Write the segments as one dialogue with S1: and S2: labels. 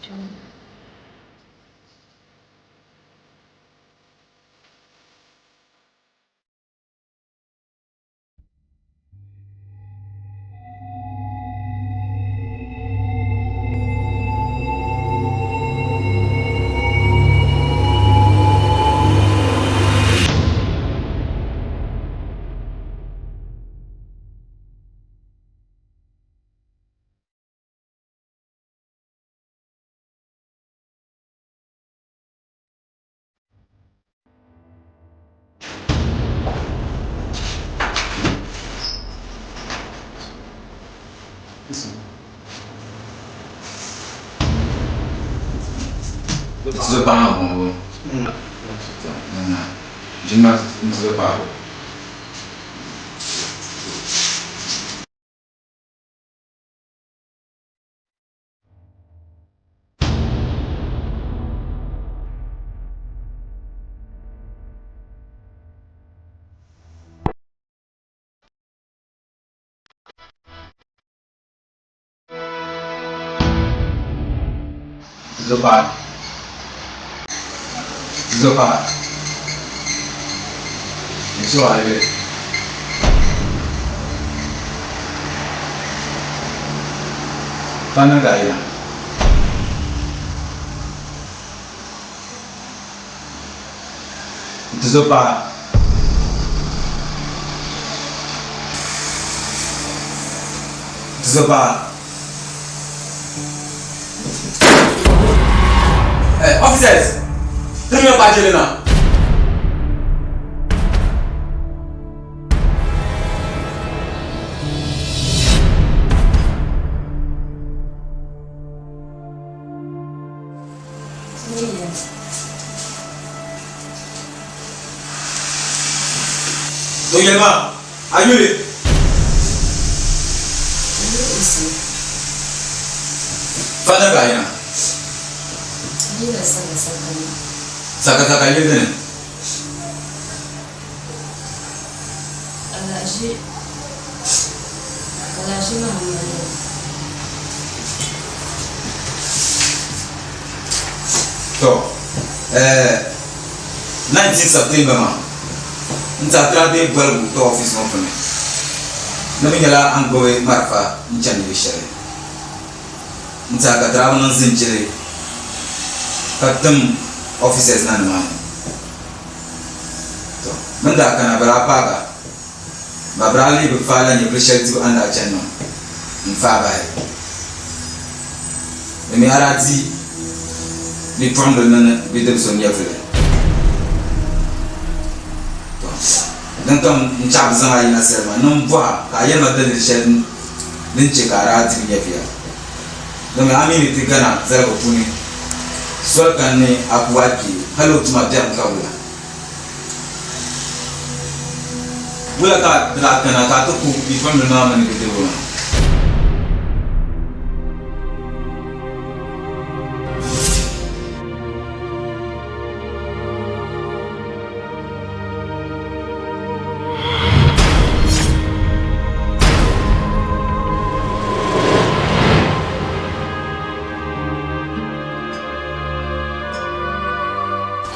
S1: Zupaɣa zupaɣa n suhu a yuli pa niŋ ka a yina n tuzopaɣa n tuzopaɣa Hey, officers! Tell me about Jelena. To yɛlima a yuli. Fana ka yina. Saka saka yili dini.
S2: Alhaji Muhammadu.
S1: To, 19 September maa n ti a tira bee boligu ti office ŋɔ puuni ni bɛ nyɛla a ni gbubi marafa n-chani yili shɛli n ti a ka tira bi niŋ zinjili ka tim officers na nimaani. To, bɛ ni daa kana bɛ daa paagi a, ba bɛ daa lihi bɛ faai la nyɛvili shɛli dibu a ni daa chani maa n-faai bahi. Domi a daa di bipuɣimbila mini bidib so nyɛvili. To, din kam n-chaɣi bɛ zaŋ a yina sali maa ni m-bɔh a ka a yɛli ma daliri shɛli din chɛ ka a daa di bɛ nyɛviya. Domi a mi ni ti Ghana zaligu puuni soli kani ni a ku a kpee hali o tuma biɛrim ka wula. Wula ka di daa kana ka a ti ku bipuɣimbila maa mini bidibga maa?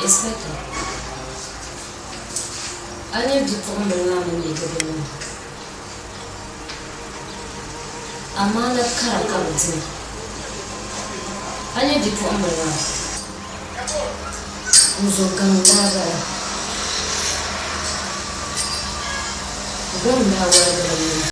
S2: Inspector, a nya bipuɣimbila maa mini bidibga maa, amaana kara ka bɛ di ma. A nya bipuɣimbila maa, N zo gaŋ daa bala. Gaŋ daa waligila nina.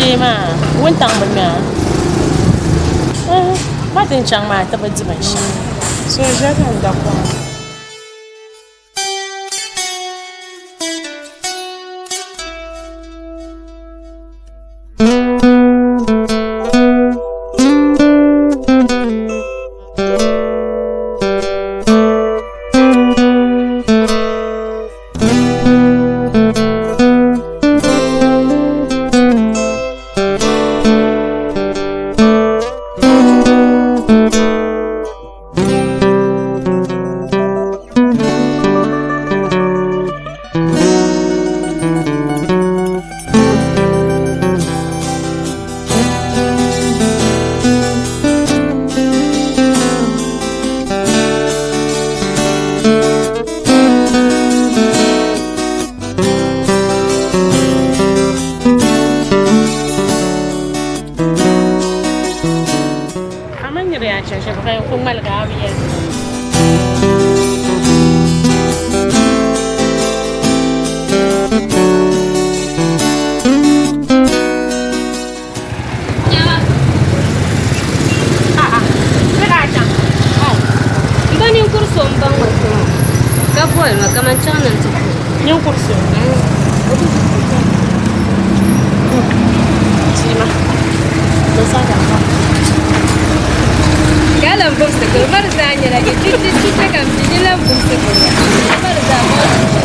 S3: tee maa wuntaŋ bi ŋme a? Ba ti ni chaŋ maa ti bi di binshɛɣu. So n ʒiya ka n da kom. A mini niriba yaa chani shɛli ka ku ŋmaligi a bi yɛli.
S2: M ba ninkuri so m-baŋ ma kpe ŋɔ ka boli ma ka man chaŋ na nti puhi o.
S3: Ninkuri so?
S2: Ka a lan bumsi gili ma di zaa nyɛla di chɛ ka m bi ni lan bumsi gili ma di zaa bɔhisi.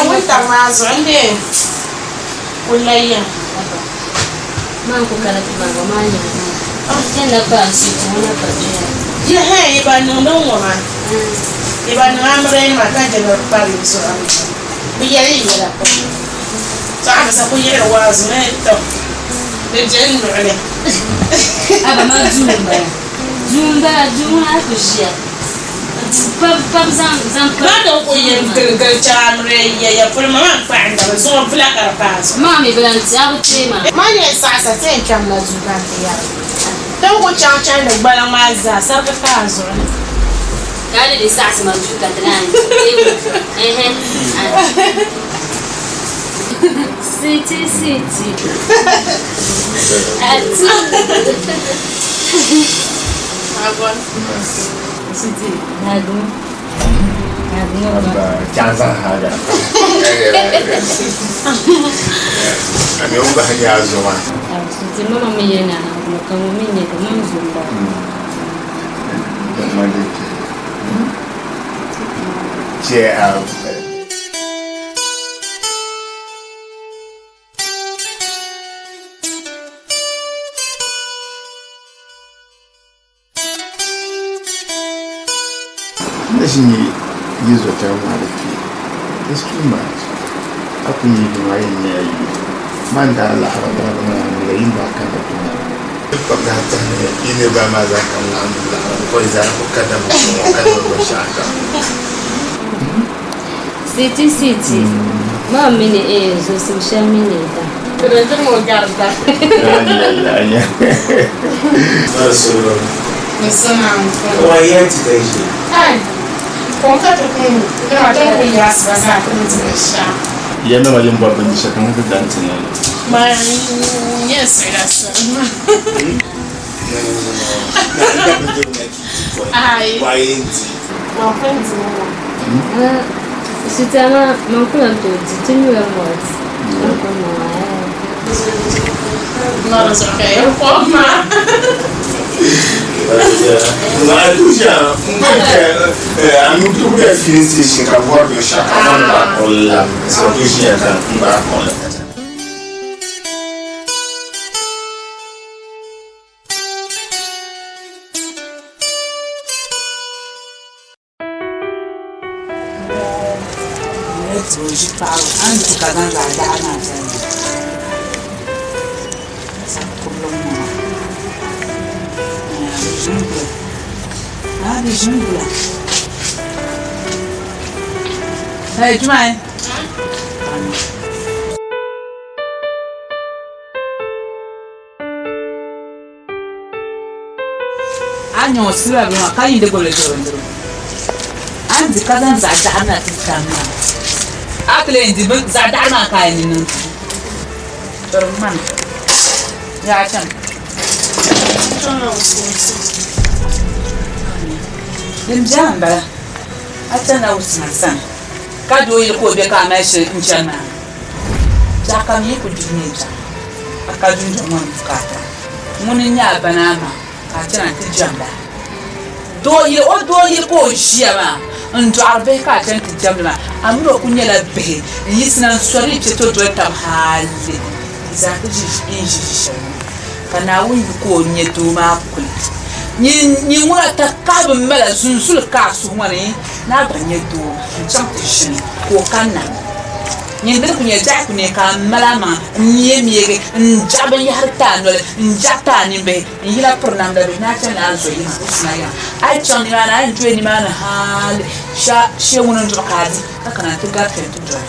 S3: Wuntaŋ maa zuɣu n dee ku layiya. Yaha yi ba niŋdi n ŋɔ maa yi ba niŋ amiliya nima ka je ni di kpari yi zuɣu ni bɛ yɛli yi yɛla pam to a misa ku yiɣiri waazu ni to di be n luɣili. Maa din ku yɛn giligili chaŋ amiliya yiya ya polo ma maa n-kpaɣinda bɛ zuɣu vula ka di paai zuɣu. Man yɛn saɣisa ti yɛn kpɛmla duu ka n ti yɛri Ti ni ku chaŋ chandi gbaliŋ maa zaa sarigi ka a zuɣu ni.
S4: N ʒi nyɛ yi zɔtali maa di kpe. It's too much. A ku nyɛ yuma a yɛn nyɛla yuli. Man daa laɣiri balibu maa ni la yimba ka di duna. Kpab daa tahi ni yi niriba maa zaa ka n laɣim di laɣiri because yi zaa ku ka dama ŋɔ ka niŋ binshɛɣu kam.
S2: Siti siti maa mini ee zuɣusim shɛli mi nyɛ da.
S4: Ya nama yin bɔri bindi shɛli ka ŋun ti da n-ti ya li.
S2: Siti amaa man ku lan tooi di ti nyula malt man ku niŋ
S5: A ni o sila bini maa ka yi di gbubili diri bindirigu a ni di ka zaŋ zaɣ daɣari na ti tam maa a ti lee di zaɣ daɣari maa ka a yɛn niŋ to di ŋmani yaa chɛŋ din biɛni n bala a chanila wusima sani ka doo yili ka o bɛ ka a mali shili n chɛni maa Biɛɣu kam yi ku diri nyɛ biɛɣu, a ka dundɔŋ ŋɔ ni bukaata. Ŋuni n-nyɛ a ba naa maa ka a chana nti jɛmda? O doo yili ka o ʒiya maa n-dɔɣiri bihi ka a chani ti jɛmdi maa, a mini o ku nyɛla bihi n-yiɣisina n-sɔri yi kpe to doli tab hali yi zaa ti ʒi yi ni ʒi ʒi shɛli ŋɔ. Ka Naawuni yu ka o nya doo maa kuli. Nyin ŋuna takahi bi mala zunzuli ka a suhu ŋɔ ni ni a gba nya doo n-chaŋ ti ʒini ka o kanna. Nyin dini ku nyɛ biɛɣu ku neei ka a mali amaŋa n-neei meegi n-jaɣi binyɛhiri ti a noli n-jaɣi ti a nimbihi n-yila piri namda bihi ni a chani a zo yiŋa o suna yiŋa. A yi chaŋ nimaani a yɛn doya nimaani hali shee ŋuni n-duɣi ka a di ka kana nti gari kpe nti doli.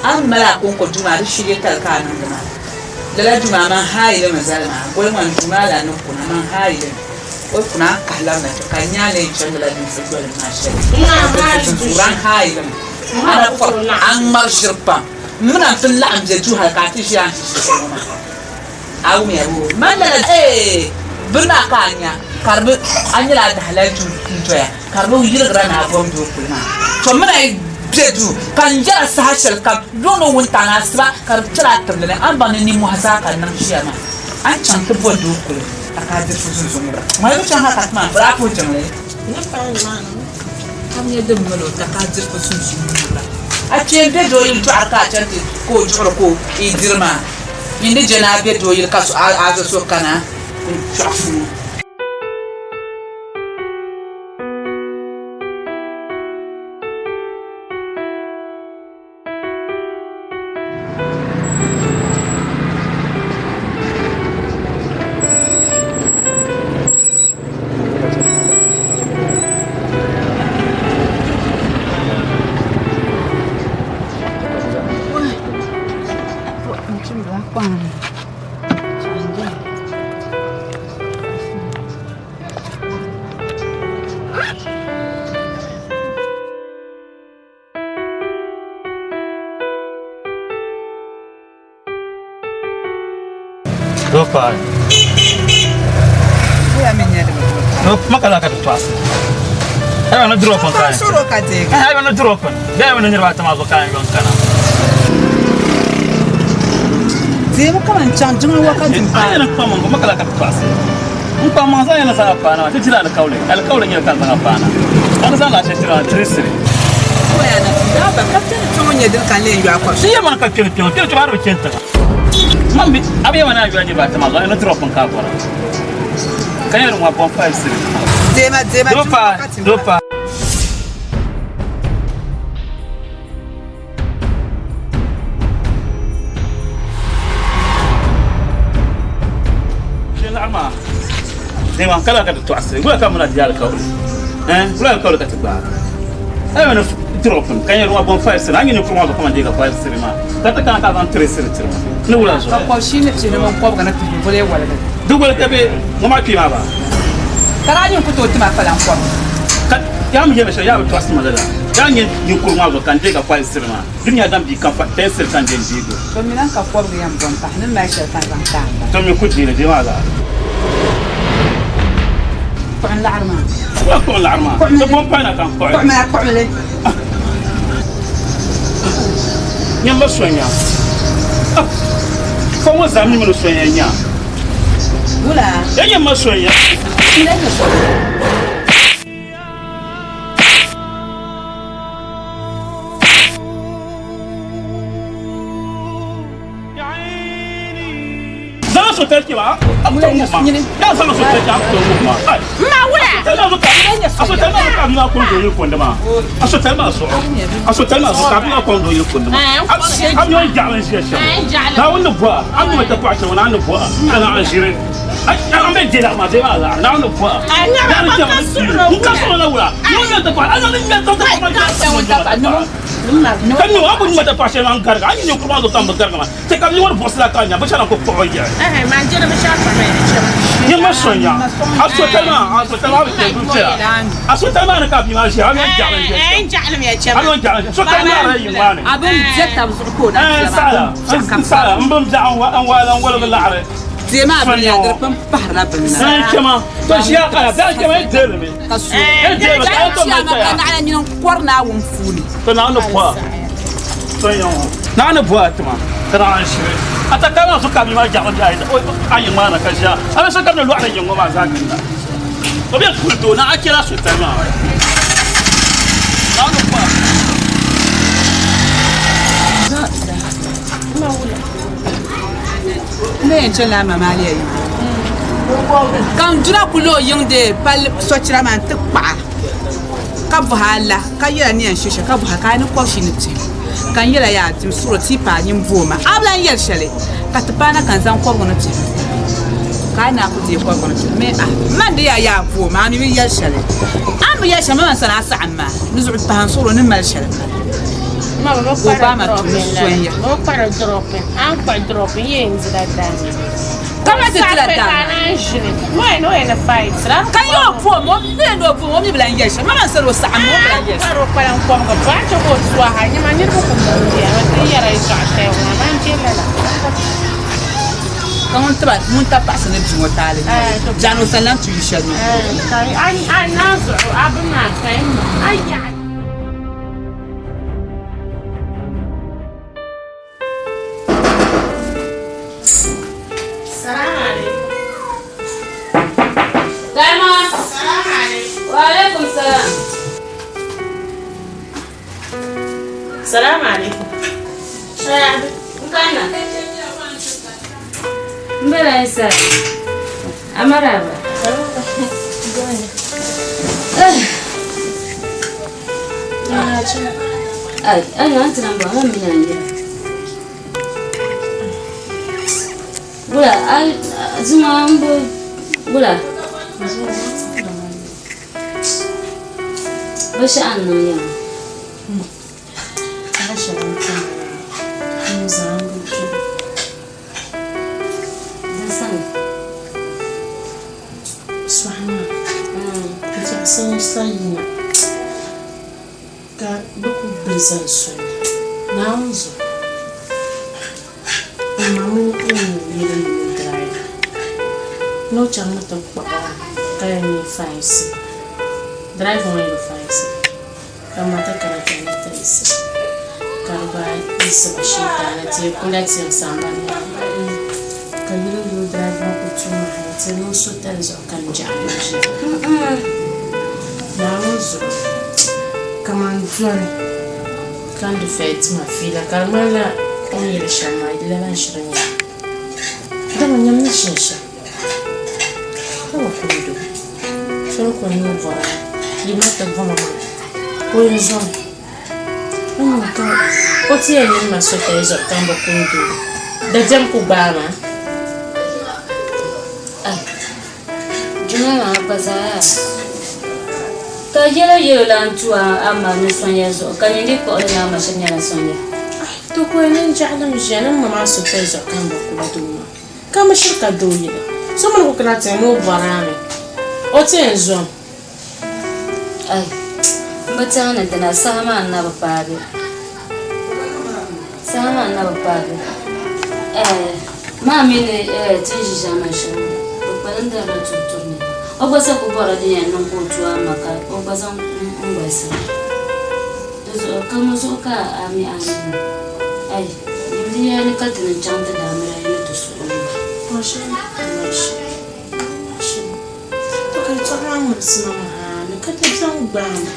S5: A ni mali a kɔŋko duu maa di shilietali ka a niŋdi maa. Lala duu maa man haai li mi zali maa goli ŋɔ ni duu maa lan ni kuna man haai li mi. O yi kuna a ni kahi labina kpe ka n nya a ni yɛn chani lala ninvuɣ jɔlim maa shɛli. Tinzuɣu a ni haai li mi. A na kɔri a ni ŋmari ʒiri pam. M mi na n-ti laɣim be duu hal ka a ti ʒiya n-ʒi ʒi shɛli ŋɔ maa. A wumya boo? Man lala eei bini maa ka a nya ka di bi a nyɛla a dahila duu n-doya ka di bi yirigira ni a bom doo kuli maa. To m mi na yi be duu ka n yɛra saha shɛli kam yuŋ ni wuntaŋ ni asiba ka di kpɛla a tibili ni a ni baŋ ni nimmɔhi zaa ka n niŋ ʒiya maa. A ni chaŋ ti bo doo kuli ka ka a diri fu zunzuŋ ŋɔ. Ŋmali bi chaŋ hal ka ti maan puli a puhi jiŋli. Ka nyɛ din mali o ta ka a diri fu zunzuŋ ŋɔ. A kpee m-be doo yili dɔɣiri ka a chani ti ka o duɣiri ka o yi diri maa. Nyin di je ni a be doo yili ka a zo so kana n-kpiɔɣi fu ŋɔ.
S6: Maka ka ti tɔɣisi. Ayi ni drop n kana.
S5: Soro ka deegi.
S6: Ayi ni drop n. Bɛɛ ni niriba ata maa zuɣu ka n yɔn kana.
S5: Deemi kaman chaŋ jiŋli wa ka dim
S6: paai. Ayi ni kpaŋ maŋ maka ka ti tɔɣisi. N kpaŋ maŋ zaŋ yɛn zaŋ a paana maa ti dila alikauli. Alikauli nyɛla ka n zaŋ a paana. A ni zaŋ la shɛli tiri a tirisiri.
S5: Ka kpɛri kpɛŋɔ nyɛ dini ka n lee yɔ a kɔbisi.
S6: Ti yɛn mani ka kpɛri kpɛŋɔ kpɛri kpɛŋɔ a di bi chani tiŋa. Man bi a bi yɛn mani a yɔ a niriba ata maa zuɣu a ni drop n ka a bɔra. Ka nyɛ din ŋɔ bɔn 5 siri.
S5: Deema deema
S6: Do pa do pa. Deema kala ka ti tɔɣisi wula ka muna di alikauli eh wula alikauli ka ti gbaai ai mana drop ka nyɛ din ŋɔ bɔn 5 siri a nyɛ ninkurigu maa zuɣu kaman deega 5 siri maa ka ti kana ka zaŋ 3 siri tiri ma ni wula zuɣu
S5: Ka kɔbishii ni pihinu mini kɔbiga ni pihinu voli waligi.
S6: Di wali ka bɛ ŋɔ maa kpee maa ba.
S5: Ka daa nyin ku tooi ti ma kpalaŋ kɔbiga.
S6: Ka yaa mi yɛli shɛli, yaa bi tɔɣisi ma lala. Yaa nyɛ ninkurigu maa zuɣu ka n deegi a 5 siri maa. Di mi nyɛla dan bia kam 10 siri ka n deei n deegi o.
S5: To mi lan ka kɔbiga yɛn bɔ m-pahi ni mali shɛli ka n zaŋ ti a m-bala.
S6: To mi ku deei li, deei maa zaa.
S5: Kpuɣim laɣiri maa.
S6: Wula kpuɣim laɣiri maa? Ti bom pahi na ka n kpuɣi.
S5: Kpuɣimi a kpuɣimi li.
S6: Nyamba sonya. Fo ŋɔ zaa mi mini sonya nya.
S5: Wula?
S6: Ya nyamba sonya. Zama so tali kima a ku tooi ŋub ma. Yaa zama so tali a ku tooi ŋub ma.
S3: Ma wula?
S6: A so tali maa zuɣu ka a bi maa kɔŋ doo yili kundi maa. A so tali maa zuɣu. A so tali maa zuɣu ka a bi maa kɔŋ doo yili kundi maa. A mi o ni jaɣili n ʒiya shɛm. Naawuni ni bɔh a. A mi o tapaɣa shɛm Naawuni ni bɔh a. A na an ʒiri. A mi deei laɣiri maa deei maa laɣiri Naawuni ni bɔh a. N ka suɣulo la wula. Ni o ŋmɛ tapaɣa. A zaŋ ni ŋmɛ tapaɣa maa. Ka niŋ a ku ŋma tapaɣa shɛli maa n-garigi a ni niŋ kuri maa zuɣu ka m bi garigi maa chɛ ka bia ŋɔ ni buɣisila ka a nya binshɛɣu na ku kpuɣi o yiɣi. Nyɛ ma so nya a sotali maa a sotali maa bi chɛ bi viɛla a sotali maa ni ka bia maa ʒiya a mi jaɣili n ʒiya a mi jaɣili sotali maa na yi maa ni n saɣila n saɣila n bin biɛɣu n waala n woligi laɣiri
S5: Deema a binyɛra di pun pahirila bini na.
S6: N chɛma to ʒiya ka biɛɣu chɛma yi deeli mi.
S5: Ka so ka naɣila nyini n kɔri Naawuni puuni.
S6: To Naawuni bɔha Naawuni bɔha tima ka Naawuni shiri a ta kana so ka bia maa jaɣili a yiŋ maa na ka ʒiya a bi so ka ni lɔɣiri yiŋ ŋɔ maa zaa ginda o bɛ kuli doo na a chɛla so tali maa Naawuni bɔha.
S5: N ni yɛn chɛnila a ma maa leei yiŋa. Ka n duna kuli o yiŋ dee palli sochira maa nti kpaɣa ka bɔhi a la ka yɛla ni yɛn she shɛli ka bɔhi a ka a ni kɔbishii ni pihim ka n yɛla yaa dim suɣuro ti yi paai nyin bo ma a bi lan yɛli shɛli ka ti paana ka n zaŋ kɔbigu ni pihim ka a naa ku deei kɔbigu ni pihim mi a man di yaa yaa bo ma a mi bi yɛli shɛli a ni bi yɛli shɛli ma man sani a saɣim ma ni zuɣu pahi n suɣuro ni mali shɛli m-bala. Ka o ba ma tum sonya. Ka ma ti tila daa maa. Ka yi o pom o mi ni o pom o mi bi lan yɛli shɛli. Ma man sani o saɣim ma o bi lan yɛli shɛli. Ka ŋun tiba ŋun tapaɣisi ni bia ŋɔ taali nyɛ o biɛɣuni o sani lan tuyi shɛli niŋ.
S3: Salamu alaikum.
S2: Mbala isa. Amaraba. Ai, ai, an tana ba man mina ne. Wula, ai, zuma an bo, wula. Ba shi an nan ya. Din sani.
S3: Sɔhi maa n-tɔɣisi n sa yina ka bɛ ku bili zali soli Naawuni zuɣu m ma mini n yili ni diraiva. Ni o chaŋmi ti kpuɣi o ka yɛn nyɛ 5C. Driver ŋɔ yɛli 5C ka ma ti kana ti ni 3C ka di gba yiɣisi ba shiintaani ti kula tiŋ sambani maa ka yuli yuli driver ŋɔ kuli tuui ma hali ti ni o so tali zuɣu ka n jaɣili ʒiya. Naawuni zuɣu kaman doli ka n di fɛli tima fiila ka di ŋmanila o ni yɛli shɛm maa lala n-shiri nyɛ li. Dama nyam ni ʒiya shɛm ka bi kuli do soli ka o ni o bɔra yimina ti bɔma maa ka o yɛn zɔmi o ni ka o ti yɛn niŋ ma sotali zuɣu ka n bi kuli do dabiɛm ku gbaai ma.
S2: Ai, Juma maa gba zaa yaa. Ka yɛlo yɛlo lan tu a a ma ni Sonya zuɣu ka nyin di kpuɣili ni a ma shiri nyɛla Sonya.
S3: Ai, to ka o ni jaɣilim ʒiya ni m ma maa sotali zuɣu ka n bi kuli doo maa. Ka mi shiri ka doo yili. So mi ni ku kana ti ni o bɔri a mi, o ti yɛn zom.
S2: Ai, m bi tɛhi ni dina, saha maa n-na bi paagi. Saha maa n-na bi paagi. Ɛɛh, maa mi ni ɛɛh ti ni ʒi ʒiɛmani shɛli ŋɔ, bɛ kpalim darila turituri ni. O gba sa ku bɔrila din yɛn niŋ ka o tu a ma ka o gba zaŋ n-gbalisi li. Di zuɣu ka ŋɔ zuɣu ka a mi a ni niŋ. Ai, nyim di yɛli ni ka ti ni chaŋ ti daa miri a yi ni ti suh o maa.
S3: To ka yɛtɔɣa maa ŋubisi ma ŋɔ hali ka dabiɛm gbaai ma.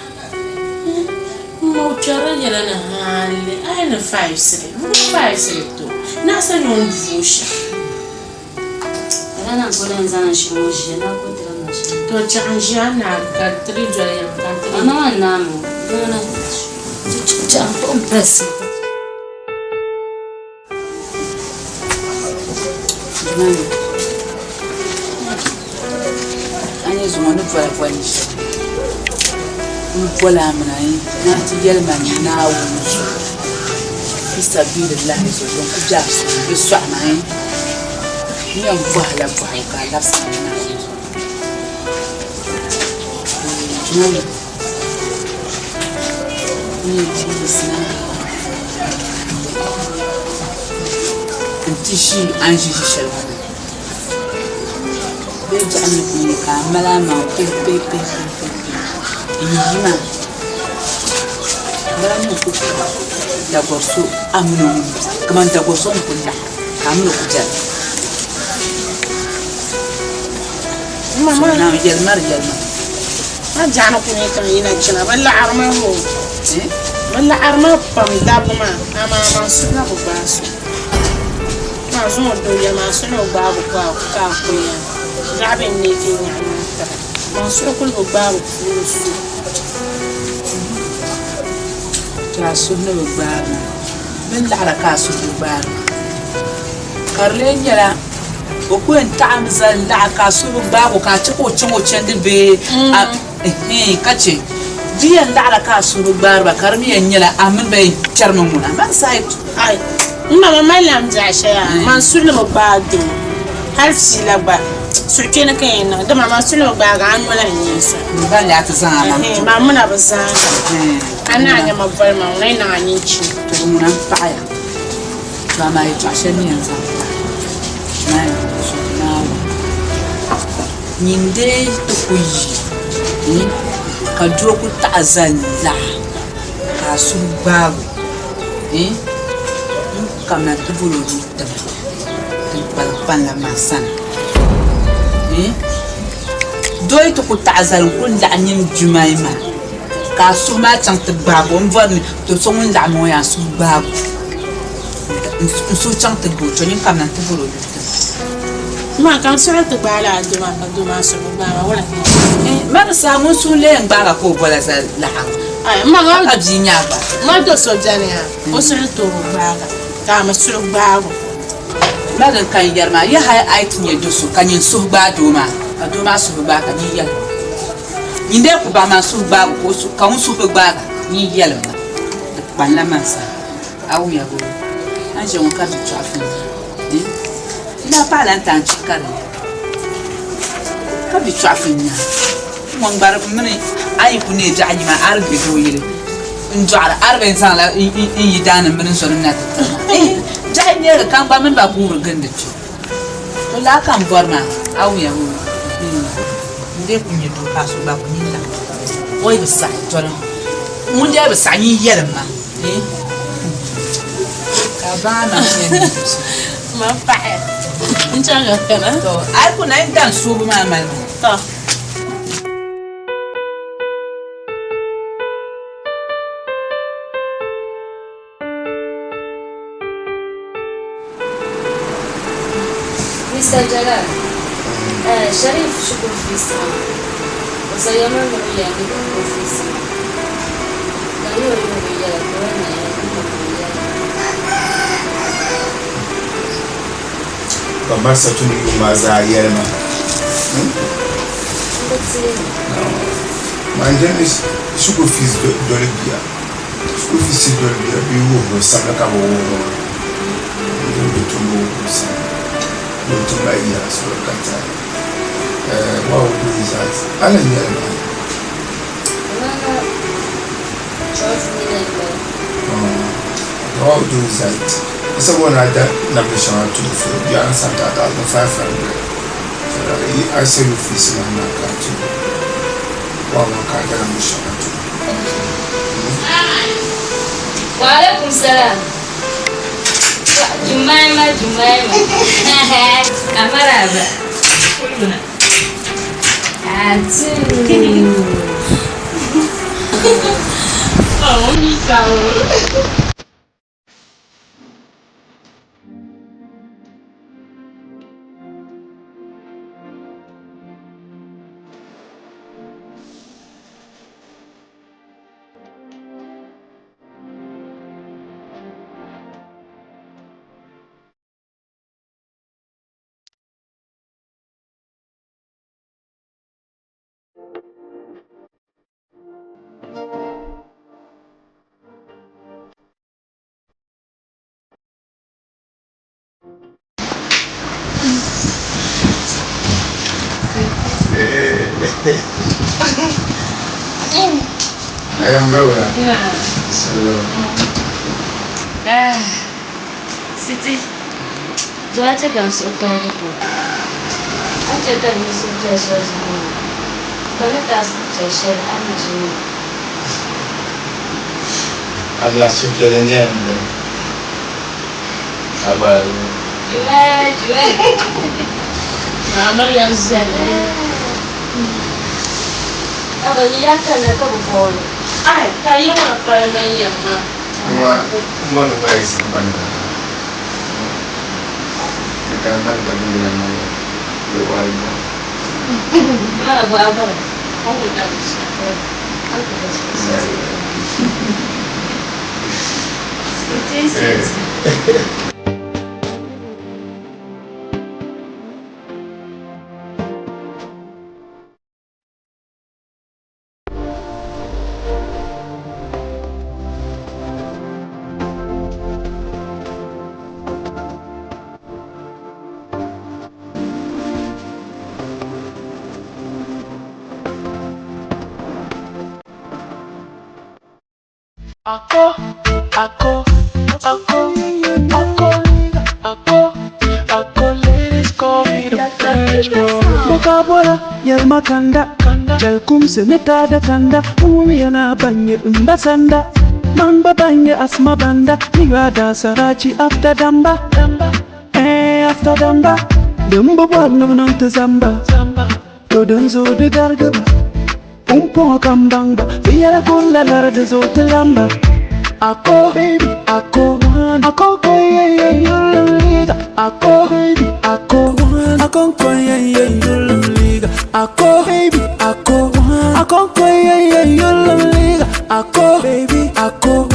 S3: M ma o kpɛrila yɛla ni hali a yi ni fiɣisiri, m bi fiɣisiri to naɣisa ni o ni bu o shɛm.
S2: Lala na n-kuli yɛn zaŋ n shili ŋɔ ʒiya ni a kuli tila ma shɛm.
S3: To chaɣ n ʒiya a naai ka ti di doli ya ka n ti
S2: A maŋa n-naai mi o, ŋuna chaɣ m-kpuɣi m pali si.
S5: A ni zuŋɔ ni vola voli shɛm n boli a mi na ni a ti yɛli ma ni Naawuni zuɣu fi sabiilillahi zuɣu din ku be a suhu ni di sɔɣi ma n yɛn bɔhi la bɔhigu ka a labisi ma ni Naawuni zuɣu. N ti ʒi a ni ʒi ʒi shɛli ŋɔ ni bee biɛɣu ni ku nyɛ ka a mali a maŋ pihipihipihi n yi maa m bala mi ku dagɔri so a mini o kamani dagɔri so ni ku laɣim ka a mini o ku bɛni. Yɛlima di yɛlima.
S3: Ma biɛɣuni ku nyɛ ka n yina chana bɛ laɣiri ma hoo. Bɛ laɣiri ma pam dabba maa amaa man suhu na bi gbaai so. Maa zuŋɔ doo yɛli ma a suhu ni bi gbaai bu ka a kunya zaɣ bɛ n neei ti nyaɣi niŋ tiri. Man suhu kuli bi gbaai bu puuni so.
S5: Ka a suhu ni bi gbaai ma. Bɛ ni laɣira ka a suhu bi gbaai ma. Ka di lee nyɛla o ku yɛn taɣimi zali laɣa ka a suhu bi gbaag o ka a chɛ ka o chaŋ o chandi bee a ɛhɛin ka chɛ di yɛn laɣira ka a suhu bi gbaari ba ka di mi yɛn nyɛla a mini ba yɛn kpɛrimi ŋuna man saha yi
S3: Ai, m ma ma mali la m biɛɣu shɛli a man suhu ni bi gbaai doo hali fiila gba suhukpeeni ka yɛn niŋ dama man suhu ni bi gbaagi a noli n-nyɛ n suhu.
S5: M ba lee a ti zaŋ a maŋ
S3: Ɛhɛin, maa mini a bi zaŋ a ni a nya ma boli ma ŋuna yi niŋ a nini chi.
S5: To ŋuna m-paɣiya. To amaa yɛtɔɣ shɛli mi yɛn zaŋ pahi Naawuni zuɣu Naawuni nyin dee ti ku yi ka doo ku taɣi zali laɣa ka a suhu gbaag o n-kamina ti bol o nuu tiba din kpalim kpanila man sani. Doo yi ti ku taɣi zali n-ku laɣim nyin jumai maa ka a suhu maa chaŋ ti gbaag o m-bɔri ni to so ŋun laɣim ŋɔ yaa suhu gbaag o. N suhu chaŋ ti gbaai o, to nyin kamina nti bol o yuli ti ma.
S3: Maa ka n suhu ti gbaai lala doo maa ka doo maa suhu bi gbaai ma wala ka n yɛn niŋ?
S5: Ma di saha ŋun suhu lee yɛn gbaag a ka o bol a zali laɣiŋ ka ka bia nya a gba.
S3: Ma do so beni ha o suhu tooi bi gbaag a ka a mi suhu gbaag o.
S5: Ma din ka n yɛri maa, yaha a yi ti nya do so ka nyin suhu gbaai doo maa ka doo maa suhu bi gbaag ka nyin yɛlim o. Nyin dee ku bahi ma n suhu gbaag o ka ŋun suhu bi gbaag a nyin yɛlim ma. Di kpanila man sani. A wumiya boo? A ni ʒiya ŋɔ ka di tɔɣi fini nya? N daa paɣila n taanchi ka di nya ka bi tɔɣi fini nya. Ŋun gba di mini a yi ku neei biɛɣu ayi maa a di be doo yili n-dɔɣiri a di bɛn zaŋla n yidaannim mini n zɔnim na ti tiri ma. Biɛɣu n-neegi ka n gba mini ba guuri gindi kpe. To laa ka m bɔri maa. A wuya ŋɔ n dee ku nyɛ doo ka a so gba ku nyin laŋ o yi bi saɣi tɔlim ŋun dee bi saɣi nyin yɛlim ma ka a baŋ a maŋ ni yɛn niŋ shɛm.
S3: Ma paɣi n chaŋ ka kana.
S5: To a yi ku na n dan soobu maa mali ma.
S3: To.
S2: Mr. Jalal, eh, Sharif shikuru fees maa, o sayama ni o yɛn ni o fees maa, ka ni o yuli bi yɛla ka o na yɛn ni o yɛla.
S4: Ka Marisa tuni yuŋ maa zaa yɛli ma.
S2: N bi teei.
S4: Man je ni shikuru fees doli bia. School fees doli bia bee wuhiri sabila ka bi wuhiri o n diri bi tumdi wuhiri sabila ni o ti mali yaa so di ka tali what we do is that a ni nyɛli maa
S2: Kamana 12 million bala.
S4: What we do is that instead of na da namdi shɛŋa tuhi so bia ni santa 1500 so that I send you fees maa na ka ti wa maa ka a da namdi shɛŋa tuhi.
S2: Wa alaikum salam. Jumaima, Jumaima. Amaraba. Atu.
S3: Oh, misa o.
S2: Siti, zuɣu a chɛ ka n suhu paligi pam. A ni chɛ ka n nya suhupiɛl shɛli zuɣu maa, ka ni taai suhupiɛl shɛli a ni ʒi maa.
S4: A lahi suhupiɛlli n-nyɛla n dini. A gba
S2: Jumaa, Jumaa.
S3: Maa Mariam zali.
S2: Aba yi yaa kanna ka bi booni.
S3: Ai, ka yi ŋɔ pali man yɛm maa.
S4: Ŋɔ ni gba yiɣisi bani ka ka ban ka bindira maa yɛm bɛ waai bɔŋ.
S2: Maa gba a bara. Sweetie, sweetie.
S7: Ako, ako, ako, ako, ako, ako, ladies call me the fresh boy.
S8: Boka bola, yelma kanda, jal kumse neta da kanda, umi yana banye umba sanda, mamba banye asma banda, niwa da sarachi after damba, eh after damba, dumbo bol no non te zamba, to dunzo de gargaba. Umpo kambamba, fiyala kula lara de zote lamba. Ako baby, ako ako ko yeah yeah you liga. Ako baby, ako ako ko yeah yeah you liga. Ako baby, ako ako ko yeah yeah you liga. Ako baby, ako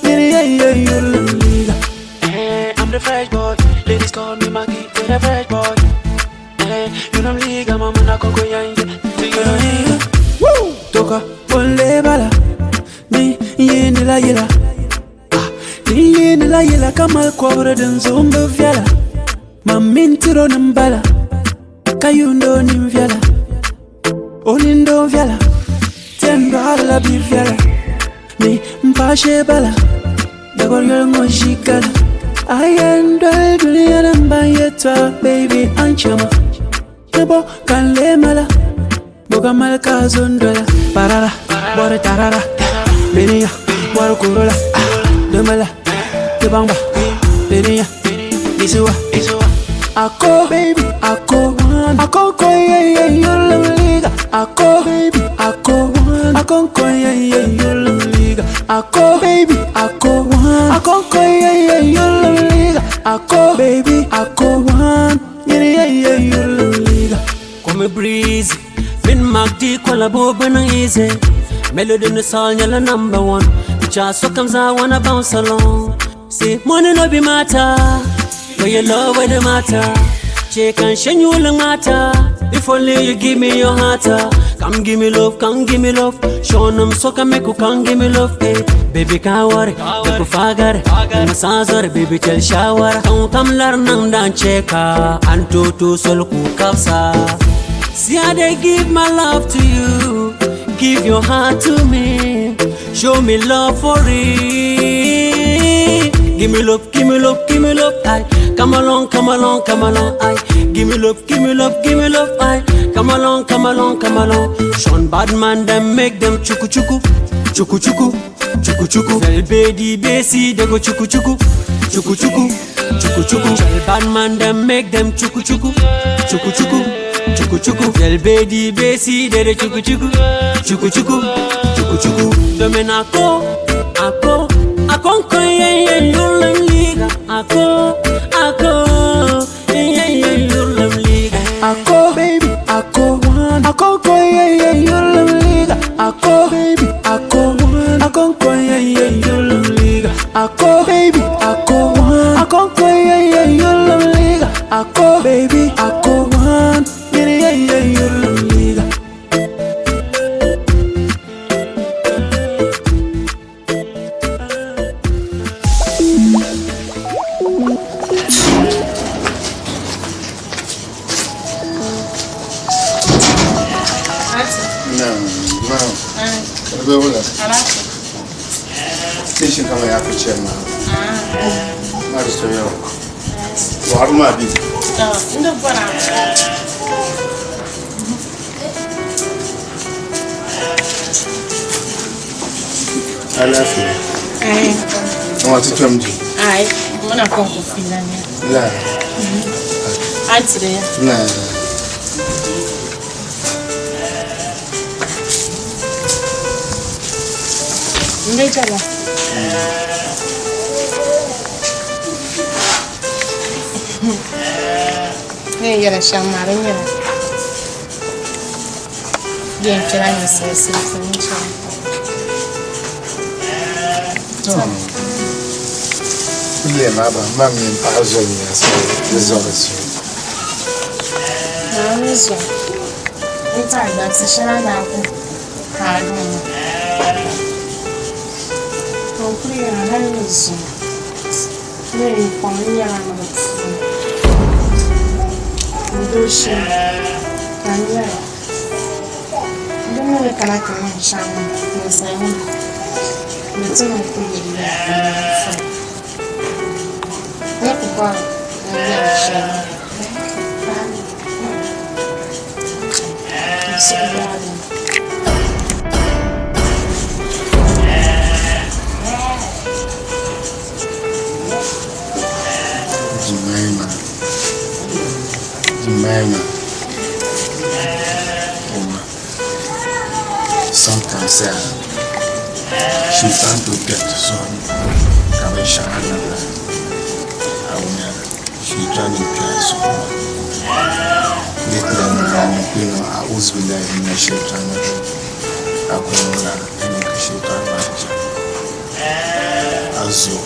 S8: yeah yeah you liga.
S7: Eh, I'm the fresh boy. Ladies call me Maggie, we're the fresh boy. Eh, you know liga, mama na koko yanje. You know liga.
S8: Toka ole bala, ni yini la yila, ah, ni yini la yila kama kwabra din zumba vyala, mamintiro nambala, kayundo nimvyala, onindo vyala, tendo ala bivyala, ni mpashe bala, dagor yol ngoshikala, ayendo dunia namba yetwa baby anchama. Ni bo ka n lee mala Bo ka mali ka zo n dola Parara, bɔri tarara Beniya, bɔri korola Domala, tibangba Beniya, isuwa Ako, baby, ako Ako ko, yeah, yeah, you're liga Ako, baby, ako Ako ko, yeah, yeah, you're liga Ako, baby, ako Ako ko, yeah, yeah, you're liga Ako, baby, ako Yeah, yeah, yeah, you're liga
S9: Come breezy, Min Magdi collabo banang easy. Melody in the song, yellow number one. Just so comes I wanna bounce along. See, money no be matter, but your love where the matter. Check and shine you will matter. If only you give me your heart. Come give me love, come give me love. Show them so can make you come give me love. Eh. Baby can't worry, you fagare. Masazor, baby tell shower. Come come learn dan cheka. And to to sol ku kapsa. See how they give my love to you. Give your heart to me. Show me love for real. Give me love, give me love, give me love, aye. Come along, come along, come along, aye. Give me love, give me love, give me love, aye. Come along, come along, come along. Sean bad man, them make them chuku chuku, chuku chuku, chuku chuku. Velbedi besi, they go chuku chuku, chuku chuku, chuku chuku. Shell bad man, them make them chuku chuku, chuku chuku, chuku chuku. Velbedi besi, they chuku chuku, chuku chuku, chuku chuku. Domina ko, ako. Akonko ye ye yulam liga ako ako ye ye yulam liga
S8: Ako baby ako akonko ye ye yulam liga Ako baby ako akonko ye ye yulam liga Ako baby ako akonko ye ye yulam liga Ako baby ako ye ye ye yulam liga.
S4: Station kama ya fi ce ma. Ma da soyayya. Wa ma bi.
S3: Ndo bora.
S4: Alafiya.
S3: Ai.
S4: Wa ti tumji.
S3: Ai, muna kon ku fila ne.
S4: La.
S3: Atire ya.
S4: Na.
S3: Nde jala. Ne yɛrɛ shɛm maa di nyɛla yɛn kpɛla ninsal sirisi ni chɛna.
S4: Kuliya ma ba ma min paɣa zoli nya so di zɔri so.
S3: Naawuni zuɣu n taɣi dabisi shɛli a daa ku paagi ma maa. Ka n kuli yɛra hali ni zuŋɔ ni n kɔŋ n nyɛla ni bi puuni n dooshee ka n nyɛra di mi ni kana ti niŋ shɛm maa ninsalinima ni ti mi ku yuli yɛla n naan furi ni ku bɔri n yɛli shɛli maa n suhu yaagi mi.
S4: Jemima. Jemima. Oma. Sometimes shaitan to get to son ka binshɛɣu niŋ a wunya shaitan ni kpɛri suhu ni ti lan niŋ ni kpɛŋɔ a'udhu billahi minash shaitani rajim a ku niŋla ni ka shaitan maa chɛ a zo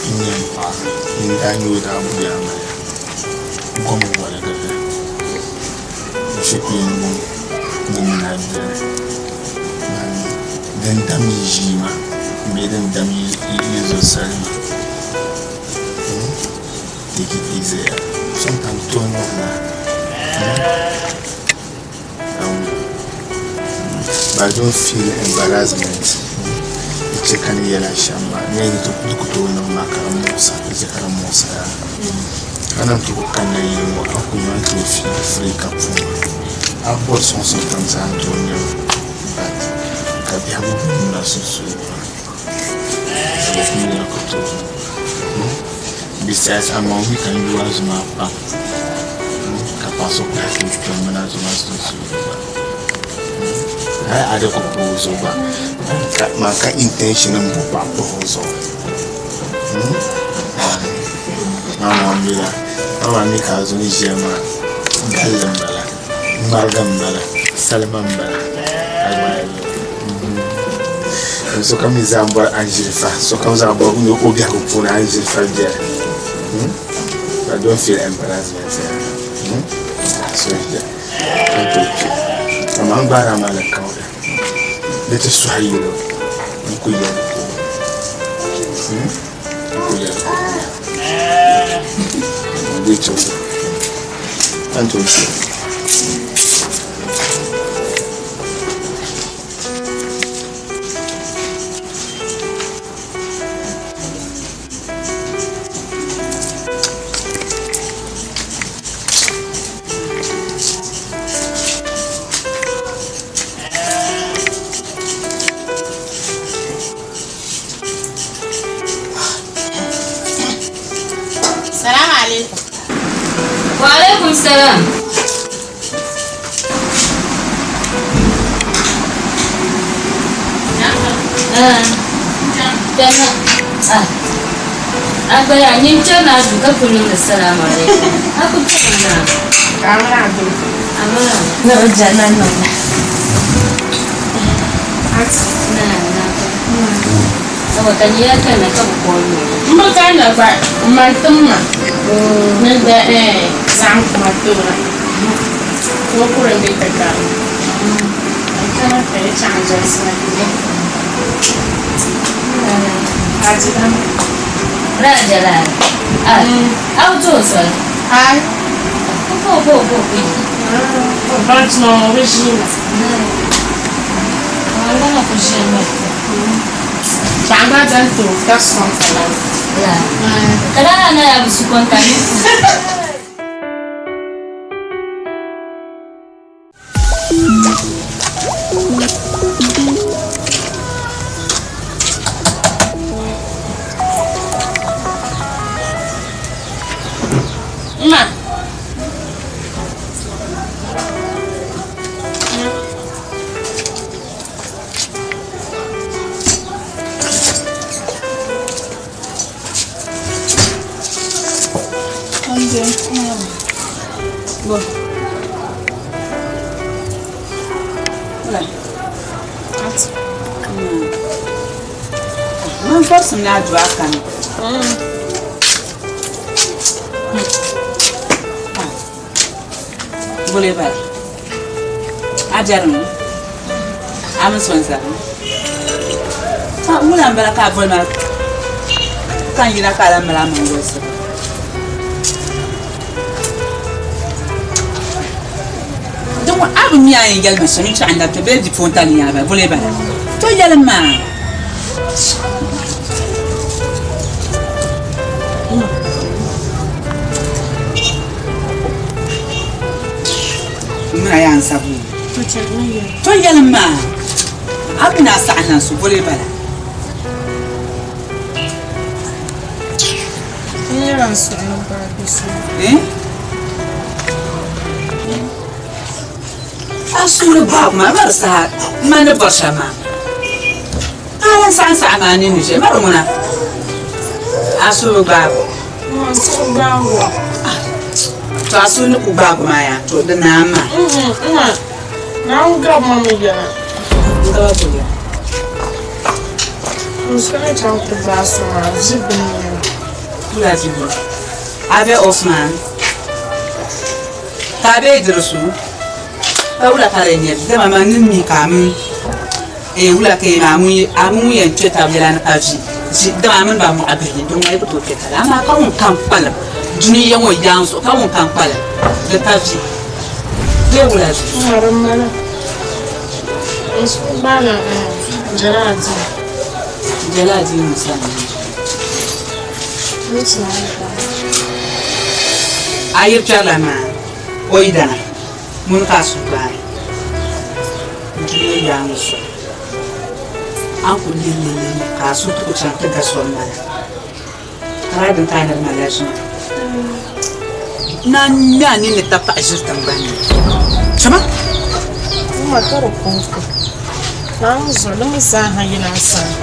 S4: n-nyɛ m paɣa n daa nyɛ o daa buya mali gom waligiri n shikuru ŋɔ din na beni din dam yi ʒii maa bee din dam yi zuɣusali maa. Take it easy. Sometimes turn off na. But I don't feel embarrassment. Che ka ni yɛla shɛm maa, n yɛli di ku tooi niŋ ma ka di muɣisa, di che ka di muɣisa. A na ti ku kanna yili ŋɔ, a ku nya a ni tooi fiili free ka puhi ma. A bɔri sɔŋsim kam zaa n tooi nya li but ka biɛhigu be nina sunsuuni maa ka bɛ kuli nyɛla ka tooi Besides amaŋ mi ka n yu a zuɣu maa pam ka paɣa so kuli ti kpɛ m mini a zuɣu maa sunsuuni gba. Hali a di ku pahi o zuɣu gba man ka intention n bo paɣa pahi o zuɣu. Mama mi la mama mi ka a zuɣu ni ʒiya maa galli n bala ŋmariga n bala salima n bala sokam mi zaa n bɔri anʒilifa sokam zaa bɔri ni o biɛhigu puuni anʒilifa biɛni but don't feel embarrassment so ʒiya ka n tooi kpe amaa n gbaari a maa alikauli ni ti sɔhi yɛlo n ku yɛli ko n ku yɛli ko di chɛ ka n tooi kpe.
S3: Salaam alaikum.
S2: Wa alaikum salam. A gba yaa nyin chana a duu ka ku niŋdi salaam alaikum. A ku chani maa. Amina.
S3: Ni bi jana niŋda.
S2: Na na. Saboda ka nyɛ kana ka bi kɔɔ nyo.
S3: M bi kanna gba m ma tim ma ni da zaɣim kuma toora ka o kuri m be ti gari n kana ka yi chaŋ jalisi na ti be Ajidama.
S2: Rajala. Ah, a bi tooi soli.
S3: Ai.
S2: Ko ko ko ko.
S3: O banchi ma o bi ʒiina.
S2: Wala ku ʒiya ma.
S3: Paɣa gba dan tooi ka sɔŋ ka la.
S2: La. Kada na ya bi su konta ni.
S3: Ma.
S5: Bo. Wula. Man forsim ni a du a kani. Bole bala. A biɛrimi a mi so n-zami. Wula m-bala ka a boli ma ka n yina ka a lahi mali a maŋ wolisibu. Din ŋɔ a bi mi a yɛn yɛli ma shɛm n-chaɣ n labiti bee bipuɣintali nyaaba bole bala. To yɛlim ma. M mini a yaa n-sabi o. To yɛlim ma a mi ni a saɣi n-lan su bole bala. A suhu ni gbaagi ma bari saha m ma ni bɔri shɛm maa. A lan saɣim saɣim a nini ʒe mari ŋuna a suhu bi gbaag o. To a suhu ni ku gbaag o maa yaa to di naai maa. N gaba boliya. Wula zi bini? A be Osman ka a be Idrisu ka wula ka di nyɛ dama man ni mi ka a mini Ee wula ka yi maa a mini ŋun yɛn kpe tab yɛla ni ka vi ʒi dama a mini ba mɔɣa bihi din ŋɔ yi ku tooi kpe taba amaa ka ŋunkam kpalim dunia ŋɔ yaaŋ zuɣu ka ŋunkam kpalim di pa vi bee wula vi? Jɛla adiini sani. A yiri kpɛrilana maa, o yidana, ŋuni ka a suhu gbaai? N-dunia yaaŋa zuɣu, a ni kul lihi li ka a suhu ti ku chaŋ ti ga so m-bala. Ka daa din ka a ni di malila ʒima. N-naan ŋme a nini ni tapaɣa ʒiri tiŋgbani ni. Chama!
S3: Wumma ka di kuŋ ku. Naawuni zuɣu di mi zaaha yila a sani.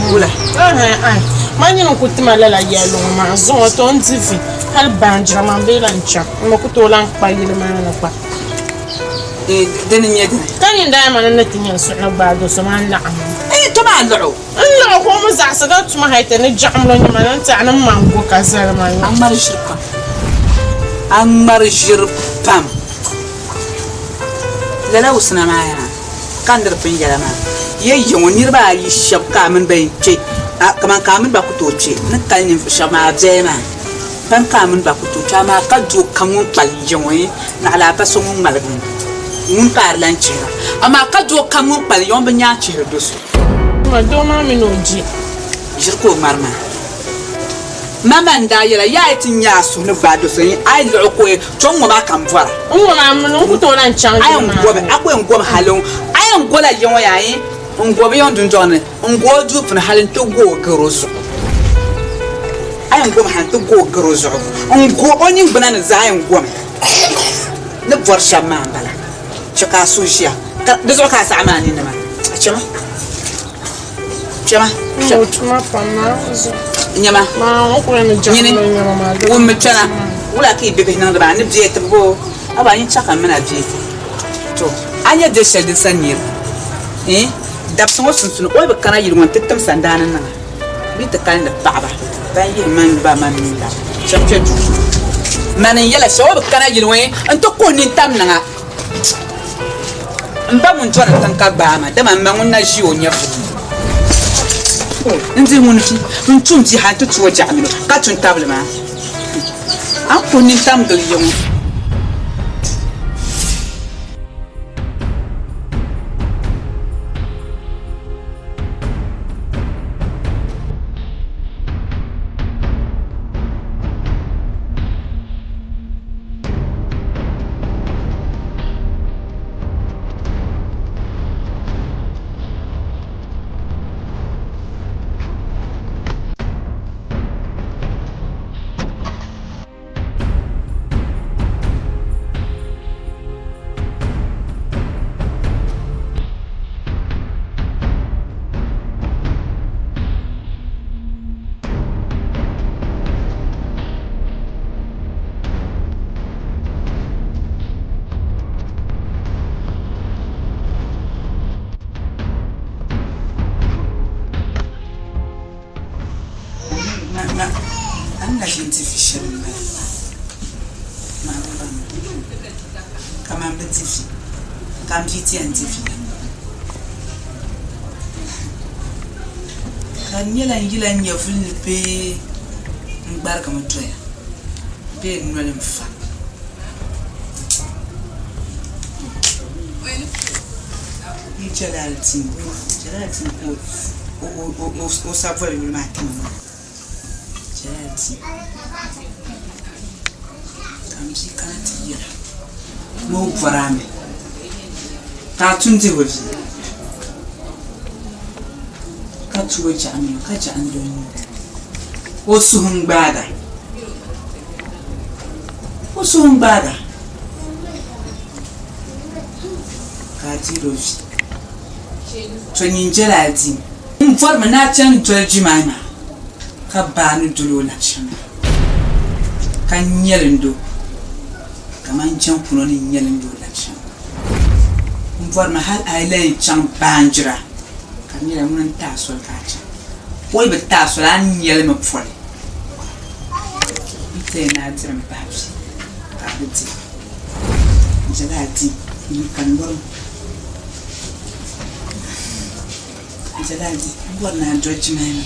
S5: Wula?
S3: Ahan, ai. Man nyini n-ku ti ma lala yɛlli ŋɔ maa zuŋɔ, to n di vi hali baanjira maa m-bee lan chaŋ. M mi ku tooi lan kpa yili maa ni gba.
S5: Dini n-nyɛ dini?
S3: Ka nyini daa yɛli ma ni n ni ti nya n suhu ni gbaai do so maa n laɣim.
S5: To maa luɣ o.
S3: N laɣi ka o mi zaɣisi ka tuma hali ti ni jaɣimlo nyɛ ma ni n tɛɣi ni m ma n-go ka zali ma
S5: A ŋmari ʒiri pam. A ŋmari ʒiri pam. Lala wusina maa yaa ka n ni di pun yɛla maa. Ya ya ŋɔ niriba ayi shɛba ka a mini ba yɛn kpe, kaman ka a mini ba ku tooi kpe ni kali ninvuɣ shɛba maa bɛya maa, ban ka a mini ba ku tooi kpe, amaa ka doo kam ŋun kpalim ya ŋɔ naɣila a ba so ŋun ŋmaligi ŋɔ, ŋuni ka a di lan chihira. Amaa ka doo kam ŋun kpalim ya ŋɔ bi nyaŋ chihiri do so.
S3: Ma doo maa mini o ji.
S5: Ʒiri ka o ŋmari maa. Ma man daa yɛla, Yaa yi ti nya a suhu ni gbaai do so, a yi luɣi o ka o yɛn, To n-ŋɔ maa ka m bɔra.
S3: N ŋɔ maa mini n ku tooi lan chaŋ
S5: A
S3: yili
S5: yɛn
S3: maa
S5: gobi,
S3: ni.
S5: a ku yɛn gobi hali n, a yɛn gola ya ŋɔ yaa yi n gobi ya dundɔŋ ni, n go o duu puuni hali nti go o garo zuɣu. A yɛn gomi hali nti go o garo zuɣu. N go o niŋgbuna ni zaa yɛn gomi. Ni bɔri shɛm maa m-bala. Chɛ ka a suhu ʒiya, ka di zuɣu ka a saɣi maa ninni maa. A chɛ ma. Chɛ ma. Nyama. Nyini. Wummi kpɛna. Wula ka yi bibihi niŋdi maa? Ni bɛ tibigi o. Haba nyin chɛ ka m mini a bɛ ti. To, a nya diri shɛli din sa niriba? Iin, dabisi ŋɔ sunsuuni o yi bi kana yili ŋɔ nti tim sandaani niŋ a, bɛ ti kalindi paɣiba ban yihi man ba man nuu la shɛm kpe duu. Mani n-yɛla shɛm, o yi bi kana yili ŋɔ nti kuhi nintam niŋ a. M ba ŋun dɔni tiŋ ka gbaai ma, dama m ma ŋun na ʒi o nyɛvili ni. N dihi ŋuni vi, n tum bia hal ti tu o jaɣimilo, ka tu n-tabili maa. A ni kuhi nintam gili ya ŋɔ. A ni na ʒi n-di vi shɛli m-bala maa bi baŋ kaman bi di vi ka m bia ti yɛn di vi la ka di nyɛla n yila n nyɛvuli ni bee n gbarigimi doya bee n noli n-fa. N Jalaldin, Jalaldin ka o sa boli yuli maa ti ma maa, Jalaldin ka m bia kana ti yɛra ni o bɔri a mi ka a tum dihi o vi ka tu o jaɣimli ka jaɣimli o nuu o suhu n-gbaaga. O suhu n-gbaag a ka a deer o vi. To nyin jɛla a dim. M bɔrimi ni a chani doli Jimaima ka baai ni dol o labi shɛm maa, ka nyɛlind o kaman jɛŋkuno ni nyɛlind o labi shɛm. M bɔrimi hal a yi lan yɛn chaŋ baanjira ka di nyɛla ŋuni n-ti a soli ka a chaŋ. O yi bi ti a soli, a ni nyɛlimi poli. N ti ni a diri m pahi bia ka a bi di. N jɛla a di n ka n lɔri n jɛla a di n bɔri ni a doli jimaima n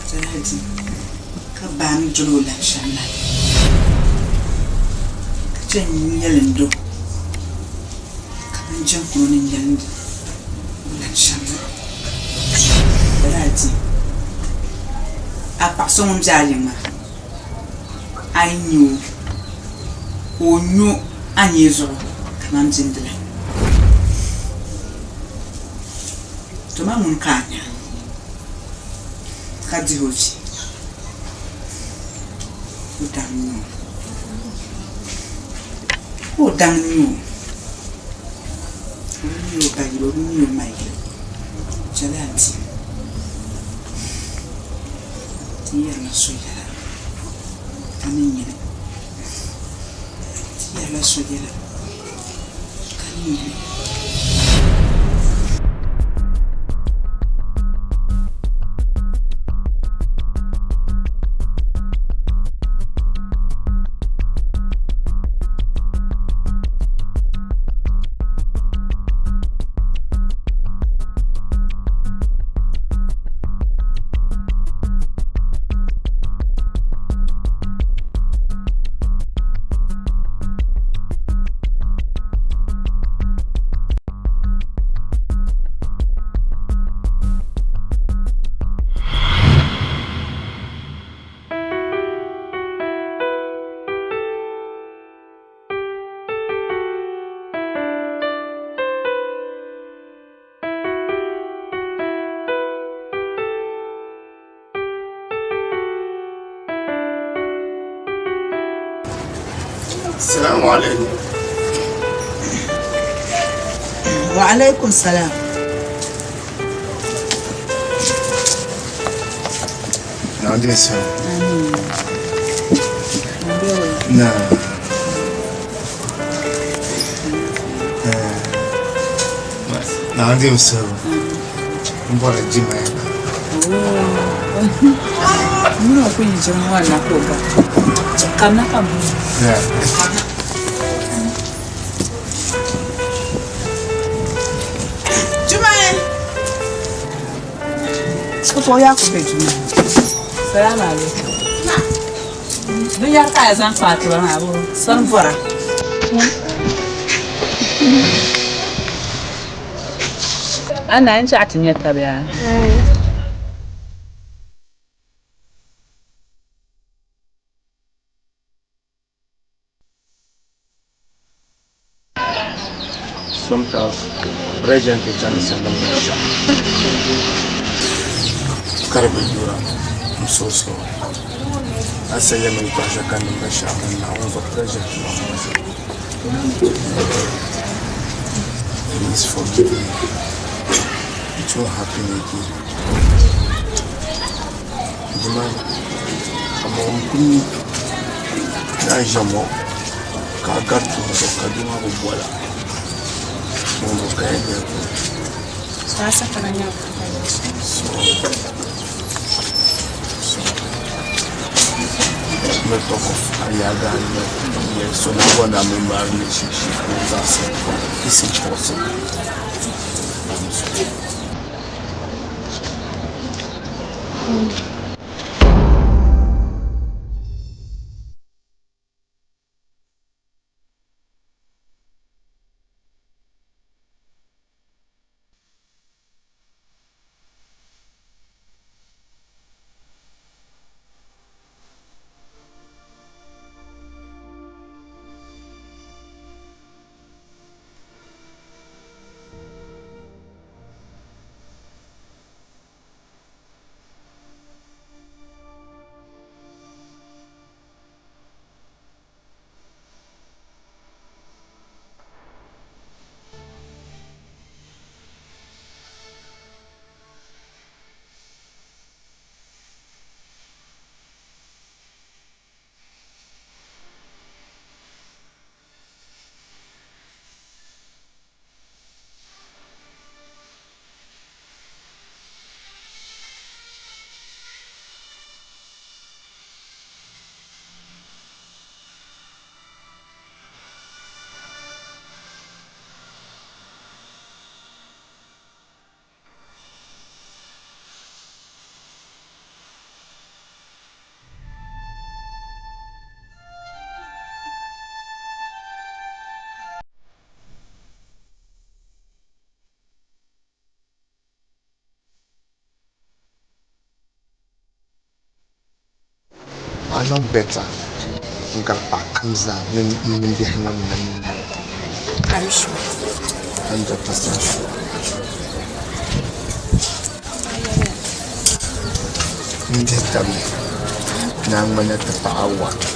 S5: jɛla a di ka baa ni doli o labi shɛm la ka chɛ n nyɛlindo Kaman jɛŋkuno ni nyɛlindi o labi shɛm la. Lala a di A paɣ so ŋun be a yiŋ maa, a yi nya o ka o nyo a nyee zuɣu kaman bindila, to man ŋuni ka a nya ka dih o vi? O daŋ n-nyɛ o. Ka o daŋ n-nyɛ o. O bi mi o ba yili, o bi mi o ma yili. Chɛli a bia. Ti yɛrila so yɛla ka ni nyini. Ti yɛrila so yɛla ka ni nyini.
S4: Salamu alaikum.
S5: Wa alaikum salam.
S4: Na dai sa. Na. Na dai sa. N bɔri jima ya.
S5: Muna ku yi jima wannan ko ga. Kamna kam.
S4: Yeah.
S5: Jumai. Ko ya ku be Jumai. Salamu alaikum. Binyɛri ka a zaŋ kpa a tiba maa boo sani bɔra. A naan chaɣ ti nya taba yaa?
S4: Sometimes present chani sanda binshɛɣu ka di bi yura n so sorry a sa yɛli ma yɛltɔɣa shɛli ka n niŋ binshɛɣu ka Naawuni zuɣu present maa gba zaa please forgive me it won't happen again nimaani amaa n kuli mi ni a ʒiya ŋɔ ka a gari tuuni zuɣu ka doo maa bi bɔla ŋun ka yɛn nyɛ No talk of ayaga and so now when I'm in my relationship, it's impossible. I'm sorry. A niŋ better n-gari paɣa kam zaa ni n nimbihi ŋɔ ni na niŋ.
S3: Are you sure?
S4: 100% sure. N dihi tabili ni a ŋmanila ti paɣa Awa.